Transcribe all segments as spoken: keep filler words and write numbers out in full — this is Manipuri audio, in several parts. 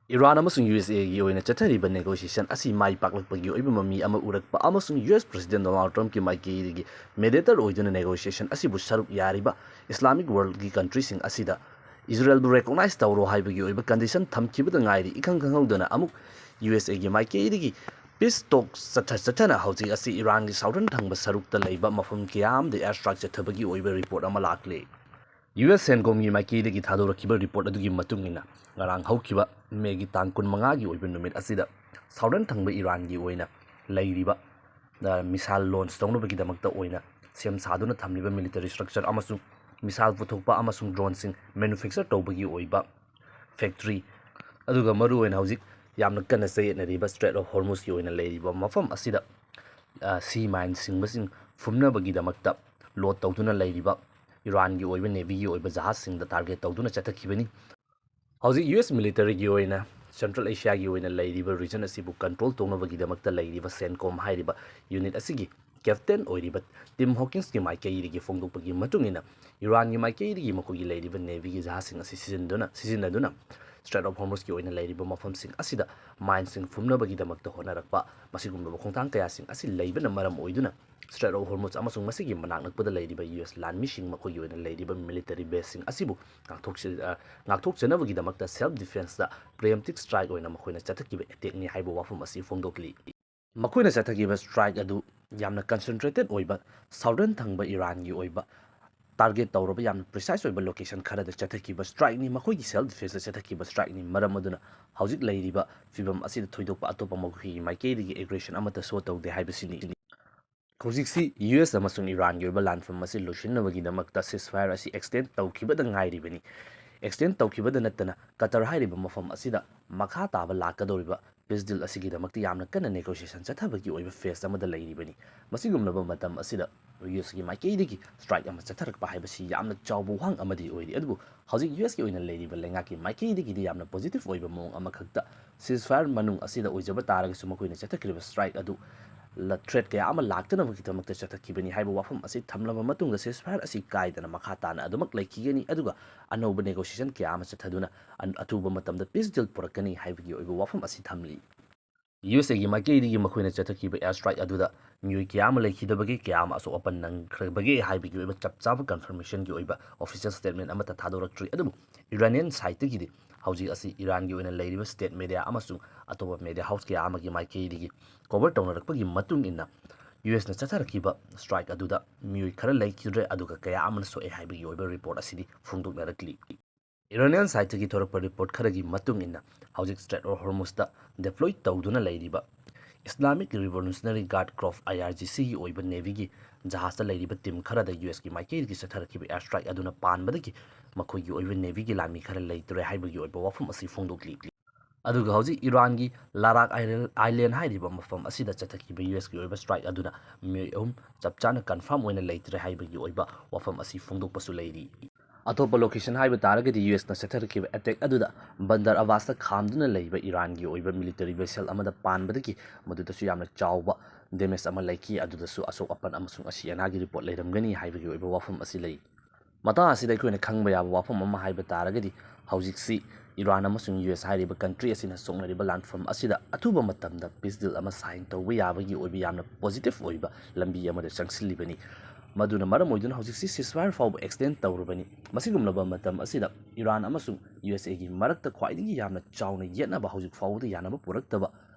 ꯏꯔꯥꯟ ꯑꯃꯁꯨꯡ ꯌꯨ ꯑꯦꯁ ꯑꯦꯒꯤ ꯑꯣꯏꯅ ꯆꯠꯊꯔꯤꯕ negotiation ꯑꯁꯤ ꯃꯥꯏ ꯄꯥꯛꯂꯛꯄꯒꯤ ꯑꯣꯏꯕ ꯃꯃꯤ ꯑꯃ ꯎꯔꯛꯄ ꯑꯃꯁꯨꯡ ꯌꯨ ꯑꯦꯁ President Donald Trumpꯀꯤ ꯃꯥꯏꯀꯩꯗꯒꯤ mediator ꯑꯣꯏꯗꯨꯅ negotiation ꯑꯁꯤꯕꯨ ꯁꯔꯨꯛ ꯌꯥꯔꯤꯕ Islamic worldꯀꯤ countryꯁꯤꯡ ꯑꯁꯤꯗ ꯏꯖꯔꯦꯜꯕꯨ recognize ꯇꯧꯔꯣ ꯍꯥꯏꯕꯒꯤ ꯑꯣꯏꯕ condition ꯊꯝꯈꯤꯕꯗ ꯉꯥꯏꯔꯤ꯫ ꯏꯈꯪ ꯈꯪꯍꯧꯗꯅ ꯑꯃꯨꯛ ꯌꯨ ꯑꯦꯁ ꯑꯦꯒꯤ ꯃꯥꯏꯀꯩꯗꯒꯤ peace talk ꯆꯠꯊ ꯆꯠꯊꯅ ꯍꯧꯖꯤꯛ ꯑꯁꯤ ꯏꯔꯥꯟꯒꯤ southern ꯊꯪꯕ ꯁꯔꯨꯛꯇ ꯂꯩꯕ ꯃꯐꯝ ꯀꯌꯥ ꯑꯃꯗ air strike ꯆꯠꯊꯕꯒꯤ ꯑꯣꯏꯕ report ꯑꯃ ꯂꯥꯛꯂꯤ꯫ ꯌꯨ ꯑꯦꯁ CENTCOMꯒꯤ ꯃꯥꯏꯀꯩꯗꯒꯤ ꯊꯥꯗꯣꯔꯛꯈꯤꯕ report ꯑꯗꯨꯒꯤ ꯃꯇꯨꯡ ꯏꯟꯅ, ꯉꯔꯥꯡ ꯍꯧꯈꯤꯕ ꯃꯦꯒꯤ ꯇꯥꯡ ꯀꯨꯟꯃꯉꯥꯒꯤ ꯑꯣꯏꯕ ꯅꯨꯃꯤꯠ ꯑꯁꯤꯗ southern ꯊꯪꯕ ꯏꯔꯥꯟꯒꯤ ꯑꯣꯏꯅ ꯂꯩꯔꯤꯕ, ꯑ, missile launch ꯇꯧꯅꯕꯒꯤꯗꯃꯛꯇ ꯑꯣꯏꯅ ꯁꯦꯝ ꯁꯥꯗꯨꯅ ꯊꯝꯂꯤꯕ military structure ꯑꯃꯁꯨꯡ missile ꯄꯨꯊꯣꯛꯄ ꯑꯃꯁꯨꯡ droneꯁꯤꯡ manufacture ꯇꯧꯕꯒꯤ ꯑꯣꯏꯕ factory, ꯑꯗꯨꯒ ꯃꯔꯨꯑꯣꯏꯅ ꯍꯧꯖꯤꯛ ꯌꯥꯝꯅ ꯀꯟꯅ ꯆꯌꯦꯠꯅꯔꯤꯕ Strait of Hormuzꯀꯤ ꯑꯣꯏꯅ ꯂꯩꯔꯤꯕ ꯃꯐꯝ ꯑꯁꯤꯗ, ꯑ, sea mine ꯁꯤꯡꯕꯁꯤꯡ ꯐꯨꯝꯅꯕꯒꯤꯗꯃꯛꯇ load ꯇꯧꯗꯨꯅ ꯂꯩꯔꯤꯕ ꯏꯔꯥꯟꯒꯤ ꯑꯣꯏꯕ navyꯒꯤ ꯑꯣꯏꯕ ꯖꯍꯥꯖꯁꯤꯡꯗ target ꯇꯧꯗꯨꯅ ꯆꯠꯊꯈꯤꯕꯅꯤ꯫ ꯍꯧꯖꯤꯛ ꯌꯨ ꯑꯦꯁ militaryꯒꯤ ꯑꯣꯏꯅ Central Asiaꯒꯤ ꯑꯣꯏꯅ ꯂꯩꯔꯤꯕ region ꯑꯁꯤꯕꯨ control ꯇꯧꯅꯕꯒꯤꯗꯃꯛꯇ ꯂꯩꯔꯤꯕ CENTCOM ꯍꯥꯏꯔꯤꯕ unit ꯑꯁꯤꯒꯤ captain ꯑꯣꯏꯔꯤꯕ Tim Hawkinsꯀꯤ ꯃꯥꯏꯀꯩꯗꯒꯤ ꯐꯣꯡꯗꯣꯛꯄꯒꯤ ꯃꯇꯨꯡ ꯏꯟꯅ, ꯏꯔꯥꯟꯒꯤ ꯃꯥꯏꯀꯩꯗꯒꯤ ꯃꯈꯣꯏꯒꯤ ꯂꯩꯔꯤꯕ navyꯒꯤ ꯖꯍꯥꯖꯁꯤꯡ ꯑꯁꯤ ꯁꯤꯖꯤꯟꯅꯗꯨꯅ, ꯁꯤꯖꯤꯟꯅꯗꯨꯅ Strait of Hormuzꯀꯤ ꯑꯣꯏꯅ ꯂꯩꯔꯤꯕ ꯃꯐꯝꯁꯤꯡ ꯑꯁꯤꯗ mineꯁꯤꯡ ꯐꯨꯝꯅꯕꯒꯤꯗꯃꯛꯇ ꯍꯣꯠꯅꯔꯛꯄ, ꯃꯁꯤꯒꯨꯝꯂꯕ ꯈꯣꯡꯊꯥꯡ ꯀꯌꯥꯁꯤꯡ ꯑꯁꯤ ꯂꯩꯕꯅ ꯃꯔꯝ ꯑꯣꯏꯗꯨꯅ Strait of Hormuz ꯑꯃꯁꯨꯡ ꯃꯁꯤꯒꯤ ꯃꯅꯥꯛ ꯅꯛꯄꯗ ꯂꯩꯔꯤꯕ ꯌꯨ ꯑꯦꯁ ꯂꯥꯟꯃꯤꯁꯤꯡ ꯃꯈꯣꯏꯒꯤ ꯑꯣꯏꯅ ꯂꯩꯔꯤꯕ military baseꯁꯤꯡ ꯑꯁꯤꯕꯨ ꯉꯥꯛꯊꯣꯛꯆ-, ꯑ, ꯉꯥꯛꯊꯣꯛꯆꯅꯕꯒꯤꯗꯃꯛꯇ self defenceꯇ preemptive strike ꯑꯣꯏꯅ ꯃꯈꯣꯏꯅ ꯆꯠꯊꯈꯤꯕ attackꯅꯤ ꯍꯥꯏꯕ ꯋꯥꯐꯝ ꯑꯁꯤ ꯐꯣꯡꯗꯣꯛꯂꯤ꯫ ꯃꯈꯣꯏꯅ ꯆꯠꯊꯈꯤꯕ strike ꯑꯗꯨ ꯌꯥꯝꯅ concentrated ꯑꯣꯏꯕ, southern ꯊꯪꯕ ꯏꯔꯥꯟꯒꯤ ꯑꯣꯏꯕ target ꯇꯧꯔꯕ, ꯌꯥꯝꯅ precise ꯑꯣꯏꯕ location ꯈꯔꯗ ꯆꯠꯊꯈꯤꯕ strikeꯅꯤ꯫ ꯃꯈꯣꯏꯒꯤ self defenceꯇ ꯆꯠꯊꯈꯤꯕ strikeꯅꯤ꯫ ꯃꯔꯝ ꯑꯗꯨꯅ ꯍꯧꯖꯤꯛ ꯂꯩꯔꯤꯕ ꯐꯤꯕꯝ ꯑꯁꯤꯗ ꯊꯣꯏꯗꯣꯛꯄ ꯑꯇꯣꯞꯄ ꯃꯈꯣꯏꯒꯤ ꯃꯥꯏꯀꯩꯗꯒꯤ aggression ꯑꯃꯠꯇ show ꯇꯧꯗꯦ ꯍꯥꯏꯕꯁꯤꯅꯤ꯫ ꯍꯧꯖꯤꯛꯁꯤ ꯌꯨ ꯑꯦꯁ ꯑꯃꯁꯨꯡ ꯏꯔꯥꯟꯒꯤ ꯑꯣꯏꯕ ꯂꯥꯟꯐꯝ ꯑꯁꯤ ꯂꯣꯏꯁꯤꯟꯅꯕꯒꯤꯗꯃꯛꯇ ceasefire ꯑꯁꯤ extend ꯇꯧꯈꯤꯕꯗ ꯉꯥꯏꯔꯤꯕꯅꯤ꯫ Extend ꯇꯧꯈꯤꯕꯗ ꯅꯠꯇꯅ ꯀꯇꯔ ꯍꯥꯏꯔꯤꯕ ꯃꯐꯝ ꯑꯁꯤꯗ ꯃꯈꯥ ꯇꯥꯕ ꯂꯥꯛꯀꯗꯧꯔꯤꯕ peace deal ꯑꯁꯤꯒꯤꯗꯃꯛꯇ ꯌꯥꯝꯅ ꯀꯟꯅ negotiation ꯆꯠꯊꯕꯒꯤ ꯑꯣꯏꯕ phase ꯑꯃꯗ ꯂꯩꯔꯤꯕꯅꯤ꯫ ꯃꯁꯤꯒꯨꯝꯂꯕ ꯃꯇꯝ ꯑꯁꯤꯗ ꯌꯨ ꯑꯦꯁꯀꯤ ꯃꯥꯏꯀꯩꯗꯒꯤ strike ꯑꯃ ꯆꯠꯊꯔꯛꯄ ꯍꯥꯏꯕꯁꯤ ꯌꯥꯝꯅ ꯆꯥꯎꯕ ꯋꯥꯍꯪ ꯑꯃꯗꯤ ꯑꯣꯏꯔꯤ꯫ ꯑꯗꯨꯕꯨ ꯍꯧꯖꯤꯛ ꯌꯨ ꯑꯦꯁꯀꯤ ꯑꯣꯏꯅ ꯂꯩꯔꯤꯕ ꯂꯩꯉꯥꯛꯀꯤ ꯃꯥꯏꯀꯩꯗꯒꯤꯗꯤ ꯌꯥꯝꯅ positive ꯑꯣꯏꯕ ꯃꯑꯣꯡ ꯑꯃꯈꯛꯇ ceasefire ꯃꯅꯨꯡ ꯑꯁꯤꯗ ꯑꯣꯏꯖꯕ ꯇꯥꯔꯒꯁꯨ ꯃꯈꯣꯏꯅ ꯆꯠꯊꯈ꯭ꯔꯤꯕ strike ꯑꯗꯨ ꯂ-, threat ꯀꯌꯥ ꯑꯃ ꯂꯥꯛꯇꯅꯕꯒꯤꯗꯃꯛꯇ ꯆꯠꯊꯈꯤꯕꯅꯤ ꯍꯥꯏꯕ ꯋꯥꯐꯝ ꯑꯁꯤ ꯊꯝꯂꯕ ꯃꯇꯨꯡꯗ ceasefire ꯑꯁꯤ ꯀꯥꯏꯗꯅ ꯃꯈꯥ ꯇꯥꯅ ꯑꯗꯨꯃꯛ ꯂꯩꯈꯤꯒꯅꯤ, ꯑꯗꯨꯒ ꯑꯅꯧꯕ negotiation ꯀꯌꯥ ꯑꯃ ꯆꯠꯊꯗꯨꯅ ꯑꯟ-, ꯑꯊꯨꯕ ꯃꯇꯝꯗ peace deal ꯄꯨꯔꯛꯀꯅꯤ ꯍꯥꯏꯕꯒꯤ ꯑꯣꯏꯕ ꯋꯥꯐꯝ ꯑꯁꯤ ꯊꯝꯂꯤ꯫ ꯌꯨ ꯑꯦꯁ ꯑꯦꯒꯤ ꯃꯥꯏꯀꯩꯗꯒꯤ ꯃꯈꯣꯏꯅ ꯆꯠꯊꯈꯤꯕ air strike ꯑꯗꯨꯗ ꯃꯤꯑꯣꯏ ꯀꯌꯥ ꯑꯃ ꯂꯩꯈꯤꯗꯕꯒꯦ, ꯀꯌꯥ ꯑꯃ ꯑꯁꯣꯛ ꯑꯄꯟ ꯅꯪꯈ꯭ꯔꯕꯒꯦ ꯍꯥꯏꯕꯒꯤ ꯑꯣꯏꯕ ꯆꯞ ꯆꯥꯕ confirmationꯒꯤ ꯑꯣꯏꯕ official statement ꯑꯃꯠꯇ ꯊꯥꯗꯣꯔꯛꯇ꯭ꯔꯤ꯫ ꯑꯗꯨꯕꯨ Iranian sideꯇꯒꯤꯗꯤ ꯍꯧꯖꯤꯛ ꯑꯁꯤ ꯏꯔꯥꯟꯒꯤ ꯑꯣꯏꯅ ꯂꯩꯔꯤꯕ state media ꯑꯃꯁꯨꯡ ꯑꯇꯣꯞꯄ media house ꯀꯌꯥ ꯑꯃꯒꯤ ꯃꯥꯏꯀꯩꯗꯒꯤ cover ꯇꯧꯅꯔꯛꯄꯒꯤ ꯃꯇꯨꯡ ꯏꯟꯅ ꯌꯨ ꯑꯦꯁꯅ ꯆꯠꯊꯔꯛꯈꯤꯕ strike ꯑꯗꯨꯗ ꯃꯤꯑꯣꯏ ꯈꯔ ꯂꯩꯈꯤꯗ꯭ꯔꯦ, ꯑꯗꯨꯒ ꯀꯌꯥ ꯑꯃꯅ ꯁꯣꯛꯑꯦ ꯍꯥꯏꯕꯒꯤ ꯑꯣꯏꯕ report ꯑꯁꯤꯗꯤ ꯐꯣꯡꯗꯣꯛꯅꯔꯛꯂꯤ꯫ Iranian sideꯇꯒꯤ ꯊꯣꯔꯛꯄ report ꯈꯔꯒꯤ ꯃꯇꯨꯡ ꯏꯟꯅ ꯍꯧꯖꯤꯛ Strait of Hormuzꯇ deploy ꯇꯧꯗꯨꯅ ꯂꯩꯔꯤꯕ Islamic Revolutionary Guard Corps, IRGCꯒꯤ ꯑꯣꯏꯕ navyꯒꯤ ꯖꯍꯥꯖꯇ ꯂꯩꯔꯤꯕ team ꯈꯔꯗ ꯌꯨ ꯑꯦꯁꯀꯤ ꯃꯥꯏꯀꯩꯗꯒꯤ ꯆꯠꯊꯔꯛꯈꯤꯕ air strike ꯑꯗꯨꯅ ꯄꯥꯟꯕꯗꯒꯤ ꯃꯈꯣꯏꯒꯤ ꯑꯣꯏꯕ navyꯒꯤ ꯂꯥꯟꯃꯤ ꯈꯔ ꯂꯩꯇ꯭ꯔꯦ ꯍꯥꯏꯕꯒꯤ ꯑꯣꯏꯕ ꯋꯥꯐꯝ ꯑꯁꯤ ꯐꯣꯡꯗꯣꯛꯂꯤ꯫ ꯑꯗꯨꯒ ꯍꯧꯖꯤꯛ ꯏꯔꯥꯟꯒꯤ ꯂꯥꯔꯥꯛ island ꯍꯥꯏꯔꯤꯕ ꯃꯐꯝ ꯑꯁꯤꯗ ꯆꯠꯊꯈꯤꯕ ꯌꯨ ꯑꯦꯁꯀꯤ ꯑꯣꯏꯕ strike ꯑꯗꯨꯅ ꯃꯤꯑꯣꯏ ꯑꯍꯨꯝ ꯆꯞ ꯆꯥꯅ confirm ꯑꯣꯏꯅ ꯂꯩꯇ꯭ꯔꯦ ꯍꯥꯏꯕꯒꯤ ꯑꯣꯏꯕ ꯋꯥꯐꯝ ꯑꯁꯤ ꯐꯣꯡꯗꯣꯛꯄꯁꯨ ꯂꯩꯔꯤ꯫ ꯑꯇꯣꯞꯄ location ꯍꯥꯏꯕ ꯇꯥꯔꯒꯗꯤ ꯌꯨ ꯑꯦꯁꯅ ꯆꯠꯊꯔꯛꯈꯤꯕ attack ꯑꯗꯨꯗ ꯕꯟꯗꯔ ꯑꯕꯥꯁꯇ ꯈꯥꯝꯗꯨꯅ ꯂꯩꯕ ꯏꯔꯥꯟꯒꯤ ꯑꯣꯏꯕ military vessel ꯑꯃꯗ ꯄꯥꯟꯕꯗꯒꯤ ꯃꯗꯨꯗꯁꯨ ꯌꯥꯝꯅ ꯆꯥꯎꯕ damage ꯑꯃ ꯂꯩꯈꯤ꯫ ꯑꯗꯨꯗꯁꯨ ꯑꯁꯣꯛ ꯑꯄꯟ ꯑꯃꯁꯨꯡ ꯑꯁꯤ ꯑꯅꯥꯒꯤ report ꯂꯩꯔꯝꯒꯅꯤ ꯍꯥꯏꯕꯒꯤ ꯑꯣꯏꯕ ꯋꯥꯐꯝ ꯑꯁꯤ ꯂꯩ꯫ ꯃꯇꯥꯡ ꯑꯁꯤꯗ ꯑꯩꯈꯣꯏꯅ ꯈꯪꯕ ꯌꯥꯕ ꯋꯥꯐꯝ ꯑꯃ ꯍꯥꯏꯕ ꯇꯥꯔꯒꯗꯤ, ꯍꯧꯖꯤꯛꯁꯤ ꯏꯔꯥꯟ ꯑꯃꯁꯨꯡ ꯌꯨ ꯑꯦꯁ ꯍꯥꯏꯔꯤꯕ country ꯑꯁꯤꯅ ꯁꯣꯛꯅꯔꯤꯕ ꯂꯥꯟꯐꯝ ꯑꯁꯤꯗ ꯑꯊꯨꯕ ꯃꯇꯝꯗ peace deal ꯑꯃ sign ꯇꯧꯕ ꯌꯥꯕꯒꯤ ꯑꯣꯏꯕ ꯌꯥꯝꯅ positive ꯑꯣꯏꯕ ꯂꯝꯕꯤ ꯑꯃꯗ ꯆꯪꯁꯤꯜꯂꯤꯕꯅꯤ꯫ ꯃꯗꯨꯅ ꯃꯔꯝ ꯑꯣꯏꯗꯨꯅ ꯍꯧꯖꯤꯛꯁꯤ ceasefire ꯐꯥꯎꯕ extend ꯇꯧꯔꯕꯅꯤ꯫ ꯃꯁꯤꯒꯨꯝꯂꯕ ꯃꯇꯝ ꯑꯁꯤꯗ ꯏꯔꯥꯟ ꯑꯃꯁꯨꯡ ꯌꯨ ꯑꯦꯁ ꯑꯦꯒꯤ ꯃꯔꯛꯇ ꯈ꯭ꯋꯥꯏꯗꯒꯤ ꯌꯥꯝꯅ ꯆꯥꯎꯅ ꯌꯦꯠꯅꯕ ꯍꯧꯖꯤꯛ ꯐꯥꯎꯕꯗ ꯌꯥꯅꯕ ꯄꯨꯔꯛꯇꯕ,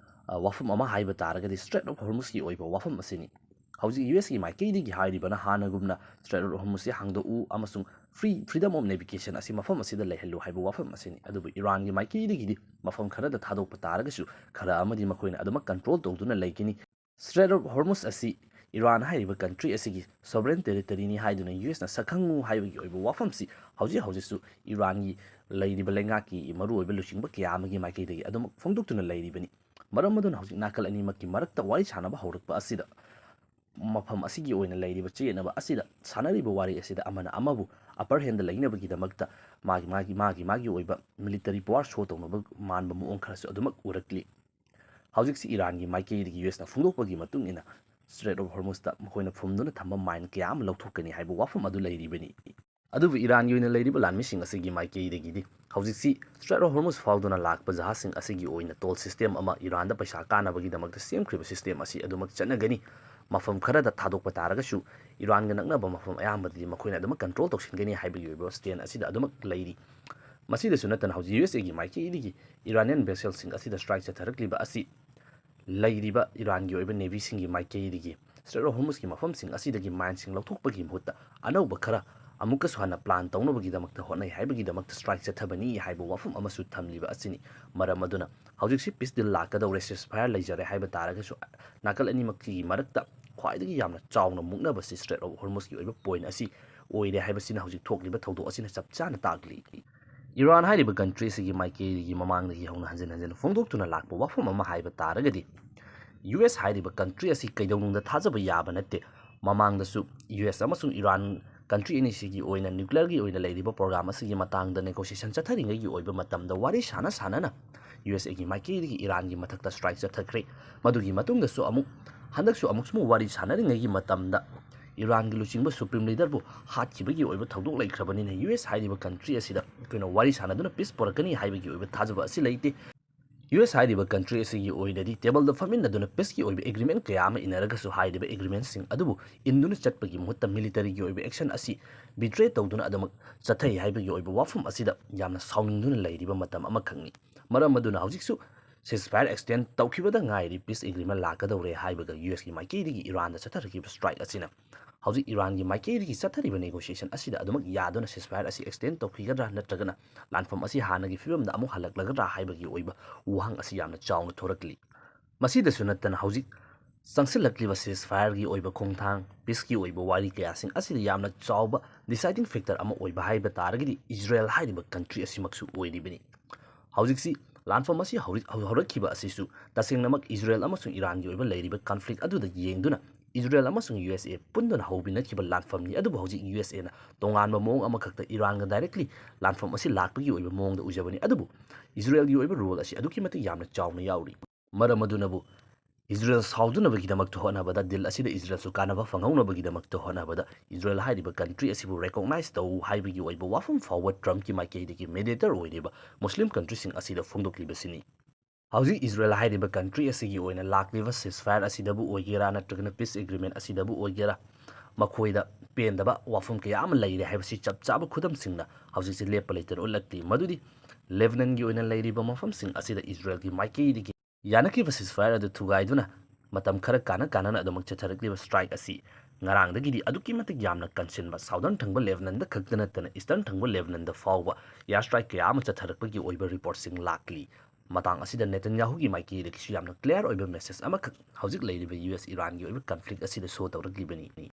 ꯑ, ꯋꯥꯐꯝ ꯑꯃ ꯍꯥꯏꯕ ꯇꯥꯔꯒꯗꯤ Strait of Hormuzꯀꯤ ꯑꯣꯏꯕ ꯋꯥꯐꯝ ꯑꯁꯤꯅꯤ꯫ ꯍꯧꯖꯤꯛ ꯌꯨ ꯑꯦꯁꯀꯤ ꯃꯥꯏꯀꯩꯗꯒꯤ ꯍꯥꯏꯔꯤꯕꯅ ꯍꯥꯟꯅꯒꯨꯝꯅ Strait of Hormuzꯁꯤ ꯍꯥꯡꯗꯣꯛꯎ ꯑꯃꯁꯨꯡ free, freedom of navigation ꯑꯁꯤ ꯃꯐꯝ ꯑꯁꯤꯗ ꯂꯩꯍꯜꯂꯨ ꯍꯥꯏꯕ ꯋꯥꯐꯝ ꯑꯁꯤꯅꯤ꯫ ꯑꯗꯨꯕꯨ ꯏꯔꯥꯟꯒꯤ ꯃꯥꯏꯀꯩꯗꯒꯤꯗꯤ ꯃꯐꯝ ꯈꯔꯗ ꯊꯥꯗꯣꯛꯄ ꯇꯥꯔꯒꯁꯨ ꯈꯔ ꯑꯃꯗꯤ ꯃꯈꯣꯏꯅ ꯑꯗꯨꯃꯛ control ꯇꯧꯗꯨꯅ ꯂꯩꯒꯅꯤ꯫ Strait of Hormuz ꯑꯁꯤ ꯏꯔꯥꯟ ꯍꯥꯏꯔꯤꯕ country ꯑꯁꯤꯒꯤ sovereign territoryꯅꯤ ꯍꯥꯏꯗꯨꯅ ꯌꯨ ꯑꯦꯁꯅ ꯁꯛꯈꯪꯉꯨ ꯍꯥꯏꯕꯒꯤ ꯑꯣꯏꯕ ꯋꯥꯐꯝꯁꯤ ꯍꯧꯖꯤꯛ ꯍꯧꯖꯤꯛꯁꯨ ꯏꯔꯥꯟꯒꯤ ꯂꯩꯔꯤꯕ ꯂꯩꯉꯥꯛꯀꯤ ꯃꯔꯨꯑꯣꯏꯕ ꯂꯨꯆꯤꯡꯕ ꯀꯌꯥ ꯑꯃꯒꯤ ꯃꯥꯏꯀꯩꯗꯒꯤ ꯑꯗꯨꯃꯛ ꯐꯣꯡꯗꯣꯛꯇꯨꯅ ꯂꯩꯔꯤꯕꯅꯤ꯫ ꯃꯔꯝ ꯑꯗꯨꯅ ꯍꯧꯖꯤꯛ ꯅꯥꯀꯜ ꯑꯅꯤꯃꯛꯀꯤ ꯃꯔꯛꯇ ꯋꯥꯔꯤ ꯁꯥꯅꯕ ꯍꯧꯔꯛꯄ ꯑꯁꯤꯗ ꯃꯐꯝ ꯑꯁꯤꯒꯤ ꯑꯣꯏꯅ ꯂꯩꯔꯤꯕ ꯆꯌꯦꯠꯅꯕ ꯑꯁꯤꯗ ꯁꯥꯟꯅꯔꯤꯕ ꯋꯥꯔꯤ ꯑꯁꯤꯗ ꯑꯃꯅ ꯑꯃꯕꯨ upper hand ꯂꯩꯅꯕꯒꯤꯗꯃꯛꯇ ꯃꯥꯒꯤ, ꯃꯥꯒꯤ, ꯃꯥꯒꯤ, ꯃꯥꯒꯤ ꯑꯣꯏꯕ military power show ꯇꯧꯅꯕ ꯃꯥꯟꯕ ꯃꯑꯣꯡ ꯈꯔꯁꯨ ꯑꯗꯨꯃꯛ ꯎꯔꯛꯂꯤ꯫ ꯍꯧꯖꯤꯛꯁꯤ ꯏꯔꯥꯟꯒꯤ ꯃꯥꯏꯀꯩꯗꯒꯤ ꯌꯨ ꯑꯦꯁꯅ ꯐꯣꯡꯗꯣꯛꯄꯒꯤ ꯃꯇꯨꯡ ꯏꯟꯅ Strait of Hormuzꯇ ꯃꯈꯣꯏꯅ ꯐꯨꯝꯗꯨꯅ ꯊꯝꯕ ꯃꯥꯏꯟ ꯀꯌꯥ ꯑꯃ ꯂꯧꯊꯣꯛꯀꯅꯤ ꯍꯥꯏꯕ ꯋꯥꯐꯝ ꯑꯗꯨ ꯂꯩꯔꯤꯕꯅꯤ꯫ ꯑꯗꯨꯕꯨ ꯏꯔꯥꯟꯒꯤ ꯑꯣꯏꯅ ꯂꯩꯔꯤꯕ ꯂꯥꯟꯃꯤꯁꯤꯡ ꯑꯁꯤꯒꯤ ꯃꯥꯏꯀꯩꯗꯒꯤꯗꯤ ꯍꯧꯖꯤꯛꯁꯤ Strait of Hormuz ꯐꯥꯎꯗꯨꯅ ꯂꯥꯛꯄ ꯖꯍꯥꯖꯁꯤꯡ ꯑꯁꯤꯒꯤ ꯑꯣꯏꯅ ꯇꯣꯜ ꯁꯤꯁꯇꯦꯝ ꯑꯃ, ꯏꯔꯥꯟꯗ ꯄꯩꯁꯥ ꯀꯥꯟꯅꯕꯒꯤꯗꯃꯛꯇ ꯁꯦꯝꯈ꯭ꯔꯤꯕ ꯁꯤꯁꯇꯦꯝ ꯑꯁꯤ ꯑꯗꯨꯃꯛ ꯆꯠꯅꯒꯅꯤ꯫ ꯃꯐꯝ ꯈꯔꯗ ꯊꯥꯗꯣꯛꯄ ꯇꯥꯔꯒꯁꯨ ꯏꯔꯥꯟꯒ ꯅꯛꯅꯕ ꯃꯐꯝ ꯑꯌꯥꯝꯕꯗꯗꯤ ꯃꯈꯣꯏꯅ ꯑꯗꯨꯃꯛ ꯀꯟꯇ꯭ꯔꯣꯜ ꯇꯧꯁꯤꯟꯒꯅꯤ ꯍꯥꯏꯕꯒꯤ ꯑꯣꯏꯕ ꯁ꯭ꯇꯦꯟ ꯑꯁꯤꯗ ꯑꯗꯨꯃꯛ ꯂꯩꯔꯤ꯫ ꯃꯁꯤꯗꯁꯨ ꯅꯠꯇꯅ ꯍꯧꯖꯤꯛ ꯌꯨ ꯑꯦꯁ ꯑꯦꯒꯤ ꯃꯥꯏꯀꯩꯗꯒꯤ ꯏꯔꯥꯅꯤꯌꯟ ꯚꯦꯁꯦꯜꯁꯤꯡ ꯑꯁꯤꯗ ꯁ꯭ꯇ꯭ꯔꯥꯏꯛ ꯆꯠꯊꯔꯛꯂꯤꯕ ꯑꯁꯤ ꯂꯩꯔꯤꯕ ꯏꯔꯥꯟꯒꯤ ꯑꯣꯏꯕ ꯅꯦꯚꯤꯁꯤꯡꯒꯤ ꯃꯥꯏꯀꯩꯗꯒꯤ Strait of Hormuzꯀꯤ ꯃꯐꯝꯁꯤꯡ ꯑꯁꯤꯗꯒꯤ ꯃꯥꯏꯟꯁꯤꯡ ꯂꯧꯊꯣꯛꯄꯒꯤ ꯃꯍꯨꯠꯇ ꯑꯅꯧꯕ ꯈꯔ ꯑꯃꯨꯛꯀꯁꯨ ꯍꯟꯅ ꯄ꯭ꯂꯥꯟ ꯇꯧꯅꯕꯒꯤꯗꯃꯛꯇ ꯍꯣꯠꯅꯩ ꯍꯥꯏꯕꯒꯤꯗꯃꯛꯇ ꯁ꯭ꯇ꯭ꯔꯥꯏꯛ ꯆꯠꯊꯕꯅꯤ ꯍꯥꯏꯕ ꯋꯥꯐꯝ ꯑꯃꯁꯨ ꯊꯝꯂꯤꯕ ꯑꯁꯤꯅꯤ꯫ ꯃꯔꯝ ꯑꯗꯨꯅ ꯍꯧꯖꯤꯛꯁꯤ ꯄꯤꯁ ꯗꯤꯜ ꯂꯥꯛꯀꯗꯧꯔꯦ, ceasefire ꯂꯩꯖꯔꯦ ꯍꯥꯏꯕ ꯇꯥꯔꯒꯁꯨ ꯅꯥꯀꯜ ꯑꯅꯤꯃꯛꯀꯤ ꯃꯔꯛꯇ ꯈ꯭ꯋꯥꯏꯗꯒꯤ ꯌꯥꯝꯅ ꯆꯥꯎꯅ ꯃꯨꯛꯅꯕꯁꯤ Strait of Hormuzꯀꯤ ꯑꯣꯏꯕ ꯄꯣꯏꯟ ꯑꯁꯤ ꯑꯣꯏꯔꯦ ꯍꯥꯏꯕꯁꯤꯅ ꯍꯧꯖꯤꯛ ꯊꯣꯛꯂꯤꯕ ꯊꯧꯗꯣꯛ ꯑꯁꯤꯅ ꯆꯞ ꯆꯥꯅ ꯇꯥꯛꯂꯤ꯫ ꯏꯔꯥꯟ ꯍꯥꯏꯔꯤꯕ ꯀꯟꯇ꯭ꯔꯤ ꯑꯁꯤꯒꯤ ꯃꯥꯏꯀꯩꯗꯒꯤ ꯃꯃꯥꯡꯗꯒꯤ ꯍꯧꯅ ꯍꯟꯖꯤꯟ ꯍꯟꯖꯤꯟ ꯐꯣꯡꯗꯣꯛꯇꯨꯅ ꯂꯥꯛꯄ ꯋꯥꯐꯝ ꯑꯃ ꯍꯥꯏꯕ ꯇꯥꯔꯒꯗꯤ, ꯌꯨ ꯑꯦꯁ ꯍꯥꯏꯔꯤꯕ ꯀꯟꯇ꯭ꯔꯤ ꯑꯁꯤ ꯀꯩꯗꯧꯅꯨꯡꯗ ꯊꯥꯖꯕ ꯌꯥꯕ ꯅꯠꯇꯦ꯫ ꯃꯃꯥꯡꯗꯁꯨ ꯌꯨ ꯑꯦꯁ ꯑꯃꯁꯨꯡ ꯏꯔꯥꯟ ꯀꯟꯇ꯭ꯔꯤ ꯑꯅꯤꯁꯤꯒꯤ ꯑꯣꯏꯅ ꯅ꯭ꯌꯨꯀ꯭ꯂꯤꯌꯔꯒꯤ ꯑꯣꯏꯅ ꯂꯩꯔꯤꯕ ꯄ꯭ꯔꯣꯒ꯭ꯔꯥꯝ ꯑꯁꯤꯒꯤ ꯃꯇꯥꯡꯗ ꯅꯦꯒꯣꯁꯤꯌꯦꯁꯟ ꯆꯠꯊꯔꯤꯉꯩꯒꯤ ꯑꯣꯏꯕ ꯃꯇꯝꯗ ꯋꯥꯔꯤ ꯁꯥꯟꯅ ꯁꯥꯟꯅꯅ ꯌꯨ ꯑꯦꯁ ꯑꯦꯒꯤ ꯃꯥꯏꯀꯩꯗꯒꯤ ꯏꯔꯥꯟꯒꯤ ꯃꯊꯛꯇ ꯁ꯭ꯇ꯭ꯔꯥꯏꯛ ꯆꯠꯊꯈ꯭ꯔꯦ꯫ ꯃꯗꯨꯒꯤ ꯃꯇꯨꯡꯗꯁꯨ ꯑꯃꯨꯛ, ꯍꯟꯗꯛꯁꯨ ꯑꯃꯨꯛꯁꯨ ꯋꯥꯔꯤ ꯁꯥꯟꯅꯔꯤꯉꯩꯒꯤ ꯃꯇꯝꯗ ꯏꯔꯥꯟꯒꯤ ꯂꯨꯆꯤꯡꯕ ꯁꯨꯄ꯭ꯔꯤꯝ ꯂꯤꯗꯔꯕꯨ ꯍꯥꯠꯈꯤꯕꯒꯤ ꯑꯣꯏꯕ ꯊꯧꯗꯣꯛ ꯂꯩꯈ꯭ꯔꯕꯅꯤꯅ ꯌꯨ ꯑꯦꯁ ꯍꯥꯏꯔꯤꯕ ꯀꯟꯇ꯭ꯔꯤ ꯑꯁꯤꯗ ꯑꯩꯈꯣꯏꯅ ꯋꯥꯔꯤ ꯁꯥꯟꯅꯗꯨꯅ ꯄꯤꯁ ꯄꯨꯔꯛꯀꯅꯤ ꯍꯥꯏꯕꯒꯤ ꯑꯣꯏꯕ ꯊꯥꯖꯕ ꯑꯁꯤ ꯂꯩꯇꯦ꯫ ꯌꯨ ꯑꯦꯁ ꯍꯥꯏꯔꯤꯕ ꯀꯟꯇ꯭ꯔꯤ ꯑꯁꯤꯒꯤ ꯑꯣꯏꯅꯗꯤ ꯇꯦꯕꯜꯗ ꯐꯝꯃꯤꯟꯅꯗꯨꯅ ꯄꯤꯁꯀꯤ ꯑꯣꯏꯕ ꯑꯦꯒ꯭ꯔꯤꯃꯦꯟ ꯀꯌꯥ ꯑꯃ ꯏꯟꯅꯔꯒꯁꯨ ꯍꯥꯏꯔꯤꯕ ꯑꯦꯒ꯭ꯔꯤꯃꯦꯟꯁꯤꯡ ꯑꯗꯨꯕꯨ ꯏꯟꯗꯨꯅ ꯆꯠꯄꯒꯤ ꯃꯍꯨꯠꯇ ꯃꯤꯂꯤꯇꯔꯤꯒꯤ ꯑꯣꯏꯕ ꯑꯦꯛꯁꯟ ꯑꯁꯤ ꯕꯤꯇ꯭ꯔꯦ ꯇꯧꯗꯨꯅ ꯑꯗꯨꯃꯛ ꯆꯠꯊꯩ ꯍꯥꯏꯕꯒꯤ ꯑꯣꯏꯕ ꯋꯥꯐꯝ ꯑꯁꯤꯗ ꯌꯥꯝꯅ ꯁꯥꯎꯅꯤꯡꯗꯨꯅ ꯂꯩꯔꯤꯕ ꯃꯇꯝ ꯑꯃꯈꯛꯅꯤ꯫ ꯃꯔꯝ ꯑꯗꯨꯅ ꯍꯧꯖꯤꯛꯁꯨ ceasefire extend ꯇꯧꯈꯤꯕꯗ ꯉꯥꯏꯔꯤ, ꯄꯤꯁ ꯑꯦꯒ꯭ꯔꯤꯃꯦꯟ ꯂꯥꯛꯀꯗꯧꯔꯦ ꯍꯥꯏꯕꯒ ꯌꯨ ꯑꯦꯁꯀꯤ ꯃꯥꯏꯀꯩꯗꯒꯤ ꯏꯔꯥꯟꯗ ꯆꯠꯊꯔꯛꯈꯤꯕ ꯁ꯭ꯇ꯭ꯔꯥꯏꯛ ꯑꯁꯤꯅ ꯍꯧꯖꯤꯛ ꯏꯔꯥꯟꯒꯤ ꯃꯥꯏꯀꯩꯗꯒꯤ ꯆꯠꯊꯔꯤꯕ ꯅꯦꯒꯣꯁꯤꯌꯦꯁꯟ ꯑꯁꯤꯗ ꯑꯗꯨꯃꯛ ꯌꯥꯗꯨꯅ ceasefire ꯑꯁꯤ extend ꯇꯧꯈꯤꯒꯗ꯭ꯔꯥ ꯅꯠꯇ꯭ꯔꯒꯅ ꯂꯥꯟꯐꯝ ꯑꯁꯤ ꯍꯥꯟꯅꯒꯤ ꯐꯤꯕꯝꯗ ꯑꯃꯨꯛ ꯍꯜꯂꯛꯂꯒꯗ꯭ꯔꯥ ꯍꯥꯏꯕꯒꯤ ꯑꯣꯏꯕ ꯋꯥꯍꯪ ꯑꯁꯤ ꯌꯥꯝꯅ ꯆꯥꯎꯅ ꯊꯣꯔꯛꯂꯤ꯫ ꯃꯁꯤꯗꯁꯨ ꯅꯠꯇꯅ ꯍꯧꯖꯤꯛ ꯆꯪꯁꯤꯜꯂꯛꯂꯤꯕ ceasefireꯒꯤ ꯑꯣꯏꯕ ꯈꯣꯡꯊꯥꯡ, ꯄꯤꯁꯀꯤ ꯑꯣꯏꯕ ꯋꯥꯔꯤ ꯀꯌꯥꯁꯤꯡ ꯑꯁꯤꯗ ꯌꯥꯝꯅ ꯆꯥꯎꯕ deciding factor ꯑꯃ ꯑꯣꯏꯕ ꯍꯥꯏꯕ ꯇꯥꯔꯒꯗꯤ ꯏꯖꯔꯦꯜ ꯍꯥꯏꯔꯤꯕ ꯀꯟꯇ꯭ꯔꯤ ꯑꯁꯤꯃꯛꯁꯨ ꯑꯣꯏꯔꯤꯕꯅꯤ꯫ ꯍꯧꯖꯤꯛꯁꯤ ꯂꯥꯟꯐꯝ ꯑꯁꯤ ꯍꯧꯔꯛ-, ꯍꯧꯔꯛꯈꯤꯕ ꯑꯁꯤꯁꯨ ꯇꯁꯦꯡꯅꯃꯛ ꯏꯖꯔꯦꯜ ꯑꯃꯁꯨꯡ ꯏꯔꯥꯟꯒꯤ ꯑꯣꯏꯕ ꯂꯩꯔꯤꯕ ꯀꯟꯐ꯭ꯂꯤꯛ ꯑꯗꯨꯗ ꯌꯦꯡꯗꯨꯅ ꯏꯖꯔꯦꯜ ꯑꯃꯁꯨꯡ ꯌꯨ ꯑꯦꯁ ꯑꯦ ꯄꯨꯟꯗꯨꯅ ꯍꯧꯕꯤꯅꯈꯤꯕ ꯂꯥꯟꯐꯝꯅꯤ꯫ ꯑꯗꯨꯕꯨ ꯍꯧꯖꯤꯛ ꯌꯨ ꯑꯦꯁ ꯑꯦꯅ ꯇꯣꯉꯥꯟꯕ ꯃꯑꯣꯡ ꯑꯃꯈꯛꯇ ꯏꯔꯥꯟꯒ directly ꯂꯥꯟꯐꯝ ꯑꯁꯤ ꯂꯥꯛꯄꯒꯤ ꯑꯣꯏꯕ ꯃꯑꯣꯡꯗ ꯎꯖꯕꯅꯤ꯫ ꯑꯗꯨꯕꯨ ꯏꯖꯔꯦꯜꯒꯤ ꯑꯣꯏꯕ role ꯑꯁꯤ ꯑꯗꯨꯛꯀꯤ ꯃꯇꯤꯛ ꯌꯥꯝꯅ ꯆꯥꯎꯅ ꯌꯥꯎꯔꯤ꯫ ꯃꯔꯝ ꯑꯗꯨꯅꯕꯨ ꯏꯖꯔꯦꯜ ꯁꯥꯎꯗꯅꯕꯒꯤꯗꯃꯛꯇ ꯍꯣꯠꯅꯕꯗ, ꯗꯤꯜ ꯑꯁꯤꯗ ꯏꯖꯔꯦꯜꯁꯨ ꯀꯥꯟꯅꯕ ꯐꯪꯍꯧꯅꯕꯒꯤꯗꯃꯛꯇ ꯍꯣꯠꯅꯕꯗ, ꯏꯖꯔꯦꯜ ꯍꯥꯏꯔꯤꯕ ꯀꯟꯇ꯭ꯔꯤ ꯑꯁꯤꯕꯨ ꯔꯦꯀꯣꯛꯅꯥꯏꯖ ꯇꯧ ꯍꯥꯏꯕꯒꯤ ꯑꯣꯏꯕ ꯋꯥꯐꯝ ꯐꯥꯎꯕ ꯇ꯭ꯔꯝꯞꯀꯤ ꯃꯥꯏꯀꯩꯗꯒꯤ ꯃꯦꯗꯤꯌꯦꯇꯔ ꯑꯣꯏꯔꯤꯕ ꯃꯨꯁꯂꯤꯝ ꯀꯟꯇ꯭ꯔꯤꯁꯤꯡ ꯑꯁꯤꯗ ꯐꯣꯡꯗꯣꯛꯂꯤꯕꯁꯤꯅꯤ꯫ ꯍꯧꯖꯤꯛ ꯏꯖꯔꯦꯜ ꯍꯥꯏꯔꯤꯕ ꯀꯟꯇ꯭ꯔꯤ ꯑꯁꯤꯒꯤ ꯑꯣꯏꯅ ꯂꯥꯛꯂꯤꯕ ceasefire ꯑꯁꯤꯗꯕꯨ ꯑꯣꯏꯒꯦꯔꯥ, ꯅꯠꯇ꯭ꯔꯒꯅ peace agreement ꯑꯁꯤꯗꯕꯨ ꯑꯣꯏꯒꯦꯔꯥ, ꯃꯈꯣꯏꯗ ꯄꯦꯟꯗꯕ ꯋꯥꯐꯝ ꯀꯌꯥ ꯑꯃ ꯂꯩꯔꯦ ꯍꯥꯏꯕꯁꯤ ꯆꯞ ꯆꯥꯕ ꯈꯨꯗꯝꯁꯤꯡꯅ ꯍꯧꯖꯤꯛꯁꯦ ꯂꯦꯞꯄ ꯂꯩꯇꯅ ꯎꯠꯂꯛꯂꯤ꯫ ꯃꯗꯨꯗꯤ ꯂꯦꯕꯅꯟꯒꯤ ꯑꯣꯏꯅ ꯂꯩꯔꯤꯕ ꯃꯐꯝꯁꯤꯡ ꯑꯁꯤꯗ ꯏꯖꯔꯦꯜꯒꯤ ꯃꯥꯏꯀꯩꯗꯒꯤ ꯌꯥꯅꯈꯤꯕ ceasefire ꯑꯗꯨ ꯊꯨꯒꯥꯏꯗꯨꯅ ꯃꯇꯝ ꯈꯔ ꯀꯥꯟꯅ ꯀꯥꯟꯅꯅ ꯑꯗꯨꯃꯛ ꯆꯠꯊꯔꯛꯂꯤꯕ strike ꯑꯁꯤ ꯉꯔꯥꯡꯗꯒꯤꯗꯤ ꯑꯗꯨꯛꯀꯤ ꯃꯇꯤꯛ ꯌꯥꯝꯅ ꯀꯟꯁꯤꯟꯕ, southern ꯊꯪꯕ ꯂꯦꯕꯅꯟꯗ ꯈꯛꯇ ꯅꯠꯇꯅ eastern ꯊꯪꯕ ꯂꯦꯕꯅꯟꯗ ꯐꯥꯎꯕ air strike ꯀꯌꯥ ꯑꯃ ꯆꯠꯊꯔꯛꯄꯒꯤ ꯑꯣꯏꯕ ꯔꯤꯄꯣꯔꯠꯁꯤꯡ ꯂꯥꯛꯂꯤ꯫ ꯃꯇꯥꯡ ꯑꯁꯤꯗ ꯅꯦꯇꯟꯌꯥꯍꯨꯒꯤ ꯃꯥꯏꯀꯩꯗꯒꯤꯁꯨ ꯌꯥꯝꯅ clear ꯑꯣꯏꯕ message ꯑꯃꯈꯛ ꯍꯧꯖꯤꯛ ꯂꯩꯔꯤꯕ ꯌꯨ ꯑꯦꯁ ꯏꯔꯥꯟꯒꯤ ꯑꯣꯏꯕ conflict ꯑꯁꯤꯗ show ꯇꯧꯔꯛꯂꯤꯕꯅꯤ꯫